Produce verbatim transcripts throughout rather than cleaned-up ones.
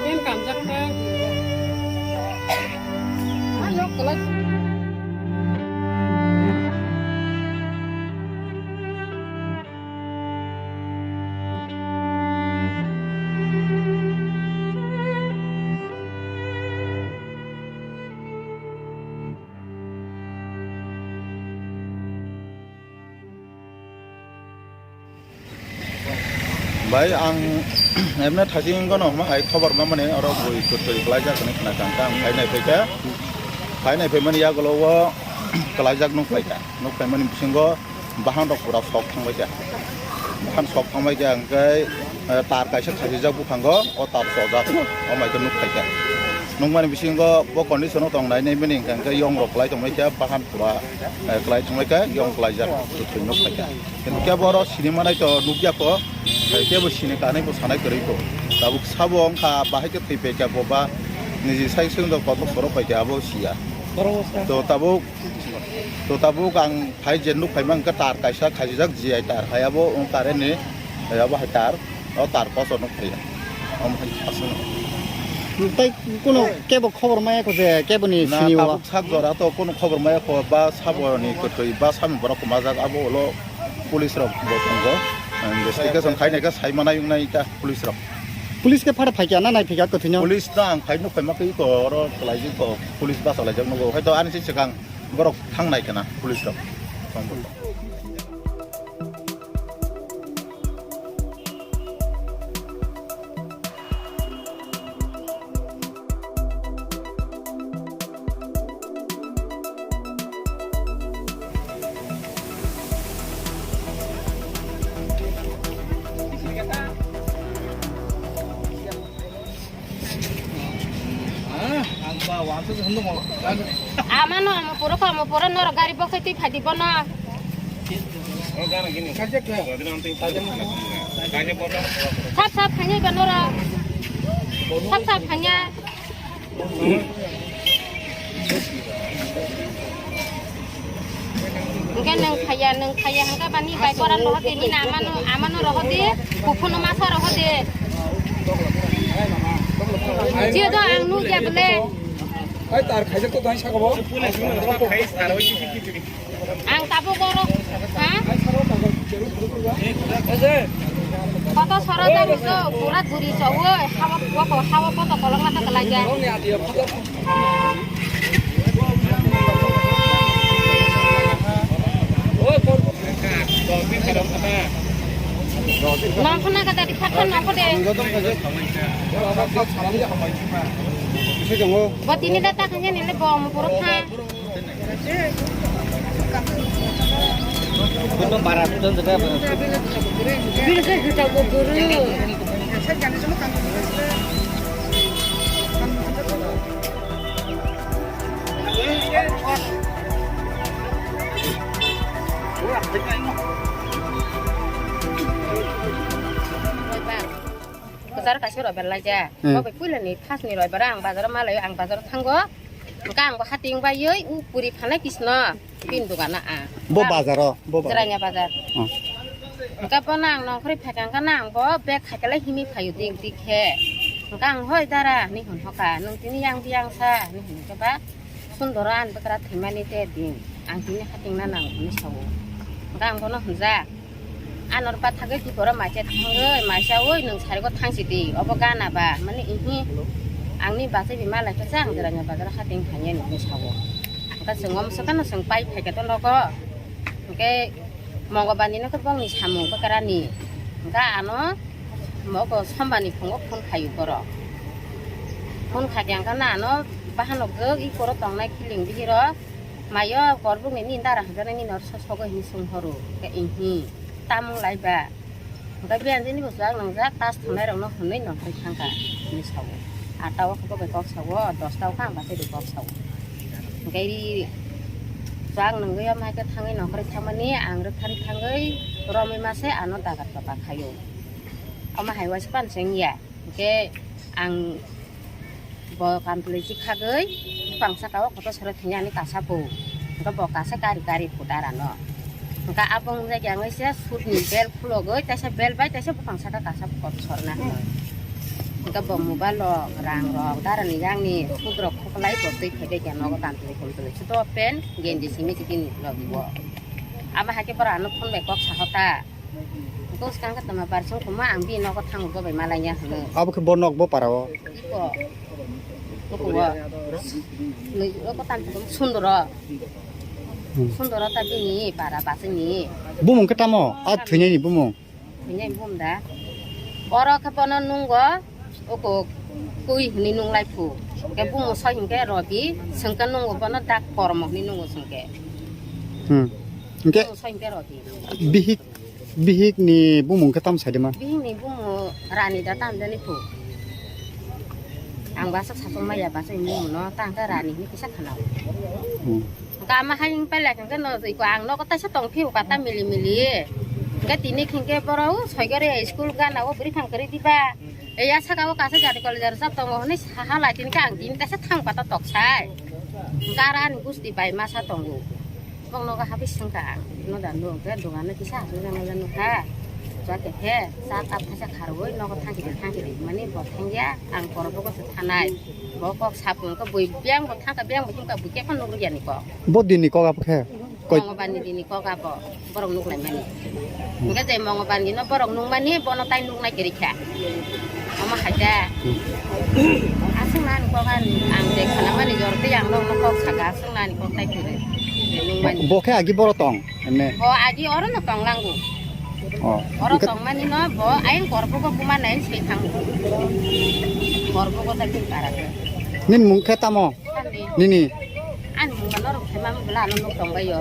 Pen kanjak ta. Ayo, kelak. Bai, ang emne thajing gono hwnma hai khobor mamani oro bui kwtwi kwlaijak hwnwi khna kha, ang phai nai phaikha, phai nai phaimani yagulo o kwlaijak nuk phaikha, nuk phaimani bisingo bahan rok pura sok thangbaikha, bahan sok thangbaikha, hwnkhe, eh, tar kaisa khasijak buphango o tar chojak, o mai khe nuk phaikha, nukmani bisingo bo condition o tong nai nai mani hwnkhe yong rok kwlai tongbaikha, bahan pura, eh, kwlai tongbaikha, yong kwlaijak kwthwi nuk phaikha. Kebo oro sini manai to nukya ko, kebo sini kanai bo sanai kwrwi ko. Tabuk sabo wngkha bahai khe thwi phaikya bo ba niji sai swng do kotor soro phaikya abo siya. To tabuk, to tabuk ang phai je nuk phaima wngkha tar kaisa khasijak G I tar hai abo wng current ni hai abo hai tar, o tar koso nuk phaiya. Omo hai aswk. Tai kuno kebo khobor maya ko je kebo ni sini wa. Tabuk sak jora to kuno khobor maya ko ba sabo ni kwthwi ba sami borok kwmajak abo ulo. Police rok bo tongo. Investigation khai naikha, sai manai wngnai ta police rok. Police khe phara phaikya na nai phikya kwthwino? Police no ang phai nuk phaima khe iko oro kwlaijak ko, police bachalaijak nugo. Hoito ani se swkang borok thang nai khana police rok. Amano amo puro ko amo puro norok gari bokhai twi phai di bono. Sap sap phanya ba nora. Sap sap phanya. Hingke nung khaya, nung khaya hingke bani bai koran rohode, nini amanu, amanu rohode, kuphunu masa rohode. Jio do ang nukya bole. Ai tar khaijak to dai saka bo. Ang tabuk oro, ha? Koto soro da muso, burat buri so, oi, hawa, wako, hawa poto kolong mata kelaja. Nongkhona kata di phakha nongkho de. Botini da takhanya nile bom puro kha. Bini khe hwtao bo bwrwi. Bazar kaisa rw berlaijak. Hmm. Bo bai puilani first ni rw bara ang bazar o malaio, ang bazar o thango. Hwnkhe ang bo hating baiwi u puri phalnai kisno bini dogano ang. Bo bazaro, bo bazar. Jirania bazar. Oh. Hwnkhe bono ang nongkhorwi phaikha hwnkhe ang bo bag khaikalai himwi phaio dik dik khe. Hwnkhe ang, "Hoi dara," hinwi hwn hoka, "nwng tini yang di yang sa," hinwi hwn khe ba, "Sundoro ani bwkra thwimani te din, ang tini hatingna nango," hinwi sao. Hwnkhe ang bono hwnjak. Anor pathagwi tiporo maisa thangwi, maisa oi nwng sarigo thangsi di, obo gana ba, mani ihi angni bachai bi malai khe chang jiranya bazar hating thangya nini sao. Hwnkhe chwng omo swkano chwng pai phaikha to nogo. Hwnkhe Mongobani no khe bongni samung bwkrani. Hwnkhe ano mogo sombani phungo phone khaio borok. Phone khaikhe hwnkhe ano bahano gwi iporo tongnai kiling bihiro. Mayo korbukni nini dara hwnjaknai nini oro sosogo hinwi swnghoro. Hwnkhe ihi tamung lai ba. Hwnkhe biyang jani bo chwng nangjak tas thangnairokno hwnwi nongkhorwi thangkha hinwi sao. Atta o khe bo bai kok sao, dosta o khe ang bachai bai kok sao. Hwnkhe ri chwng nangwi omo hai khe thangwi nongkhorwi thangmani ang rwktharwi thangwi romwi mase ano dagat kopa khaio. Omo hai waisa pan se wngya. Hwnkhe ang bo kampli chikhagwi bupang saka o kotor sora thwngya hinwi kasa phu. Hwnkhe bo kasa kari kari phu dara no. Hwnkhe abo wngjakya wngwi se sut ni bel khulogwi teisa bel bai teisa bupang saka kasa phu kotor sorna hinwi. Hwnkhe bo mobile rok rang rok dara ni yang ni sut rok khuklai bo twi phaibai khe nogo kampli kumpli sut o pen genji simi si bini logi o. Abo hai khe borok ano phone bai kok sahota. Bwskang khe tongma barsong tongma ang bini nogo thango bo bai malaiya hwnwi. Abo khe bo nok bo para o? Iko. Iko bo. Nui oko tang khe Sundoro. Hmm. Sundoro ta bini para bachini. Bumung khe tamo? A thwinaini bumung? Thwinai bum da. Oro khe bono nungo oko kui hwnwi nunglai phu. Khe bumung soi hinkhe Robi, sengkhe nungo bono dak Kormo hwnwi nungo sengkhe. Hmm. Hinkhe bumung soi hinkhe Robi. Bihik Bihik ni bumung khe tam sai de ma? Bihik ni bumung Rani da tam jani phu. Ang basa sachung maya basa ni bumung no tang khe Rani ni kisa khana. Hmm. Ka ma hai pele khe no jai ko ang nogo taisa tong phiu kata mili mili. Khe tini khingke boro u soi gare school gana o bri thang kari diba. Eya saka o kasa jari kol jar sab tongo hwnwi saha lai tini khe ang tini kaisa thang pata tok sai. Gara ni gusti bai masa tongo. Bok nogo habwi swngkha ang. No da no khe dogan no kisa habwi jana jana kha. Chua khe khe cha cup kaisa kharwi nogo thangki de thangki de mani bo thangya ang korbo ko se thanai. Bo kok sap ko bui biang bo thangka biang bo thangka bui khe phano nugri yani kok. Bo dini kok ap khe? Koi- Mongobani dini kok abo, borok nuklaimani. Hwnkhe je Mongobani no borok nukmani, bono tai nuknai kwrwi kha. Omo hai khe. Hmm. Aswk nani kok ani, ang je khanamani jor tei ang nokno kok saka, aswk nani kok tai kwrwi. Je nukmani. Bo khe agi boro tong, emne? Bo agi oro no tong lango. Oh. Oro hwnkhe tongmani no bo ayang korbo bo buma nai se thango. Korbo bo tai para khe. Nini mung khe tamo? Nini? Ani mungba norok khe mami bwla ano nuk tong bai o.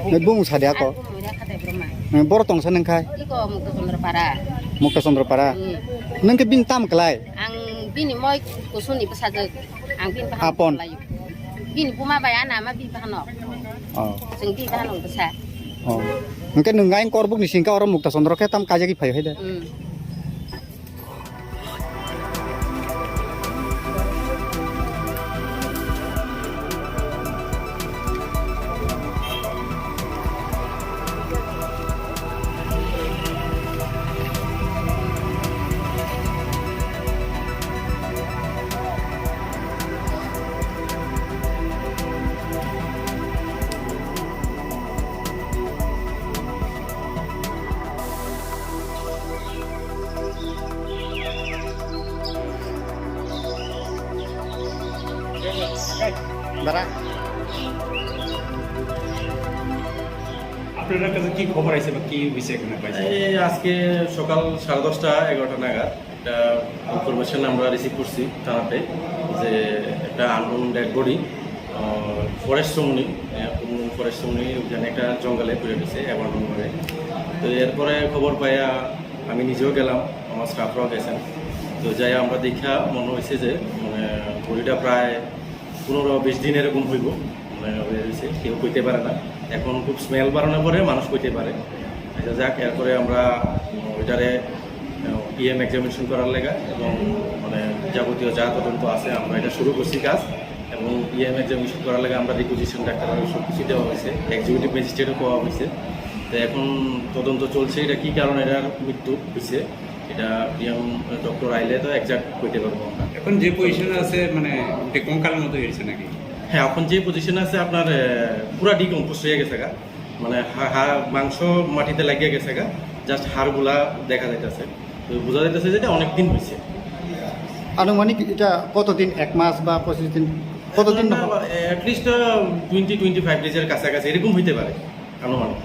Nai bumung sa de ako? Ani bumung ya khatai broma. Nai boro tong sa nang khai? Iko Mukta Chandra Para. Mukta Chandra Para? Hmm. Nang khe bini tam klai? Ang bini moi kusuni bwsajwk. Ang bini baham Apon. Klai o. Bini buma bai ana ma bini bahano. Oh. Chwng bini bahano bwsa. Oh. Hwnkhe nwng ayang korbuk ni singka oro Mukta Chandra khe tam kaijagwi phai hai de? Hmm. দাঁড়া। আপনার কাছে কি খবর আছে বা কি হয়েছে এখানে পাইছেন? এই আজকে সকাল সাড়ে দশটা, এগারোটা নাগাদ একটা ইনফরমেশন আমরা রিসিভ করছি থানাতে যে একটা আননোন ডেড বডি, আহ, ফরেস্ট সমনি, আহ, কোন ফরেস্ট সমনি ওখানে একটা জঙ্গলে পড়ে গেছে, অ্যাবান্ডন করে। তো এরপরে খবর পাইয়া আমি নিজেও গেলাম, আমার স্টাফরাও গেছেন। তো যাই আমরা দেখা মনে হয়েছে যে, মানে, বডিটা প্রায় পনেরো বিশ দিন এরকম হইব, মানে, হয়ে রয়েছে, কেউ কইতে পারে না। এখন খুব স্মেল বাড়ানোর পরে মানুষ কইতে পারে। আচ্ছা, যাক, এরপরে আমরা, উম, ওইটারে, আহ, পিএম এক্সামিনেশন করার লেগা এবং, মানে, যাবতীয় যা তদন্ত আছে, আমরা এটা শুরু করছি কাজ। এবং ইএম এক্সামিনেশন করার লাগে আমরা রিকুইজিশন ডাক্তার সব কিছু দেওয়া হয়েছে, এক্সিকিউটিভ ম্যাজিস্ট্রেটও পাওয়া হয়েছে। তো এখন তদন্ত চলছে, এটা কী কারণে এটার মৃত্যু হয়েছে, এটা ইয়ং ডক্টর আইলে তো এক্সাক্ট কইতে পারবো আমরা। এখন যে পজিশনে আছে, মানে, এটা কঙ্কালের মতো হয়েছে নাকি? হ্যাঁ, এখন যে পজিশনে আছে আপনার, আহ, পুরা ডিকম্পোজ হয়ে গেছে গা, মানে হা-, হা-, মাংস মাটিতে লাগিয়ে গেছে গা, জাস্ট হাড়গুলা দেখা যাইতেছে। তো বোঝা যাইতেছে যে এটা অনেক দিন হয়েছে। আনুমানিক এটা কতদিন, এক মাস বা পঁচিশ দিন, কতদিন? অ্যাটলিস্ট টোয়েন্টি টোয়েন্টি ফাইভ ডেজের কাছাকাছি এরকম হইতে পারে আনুমানিক।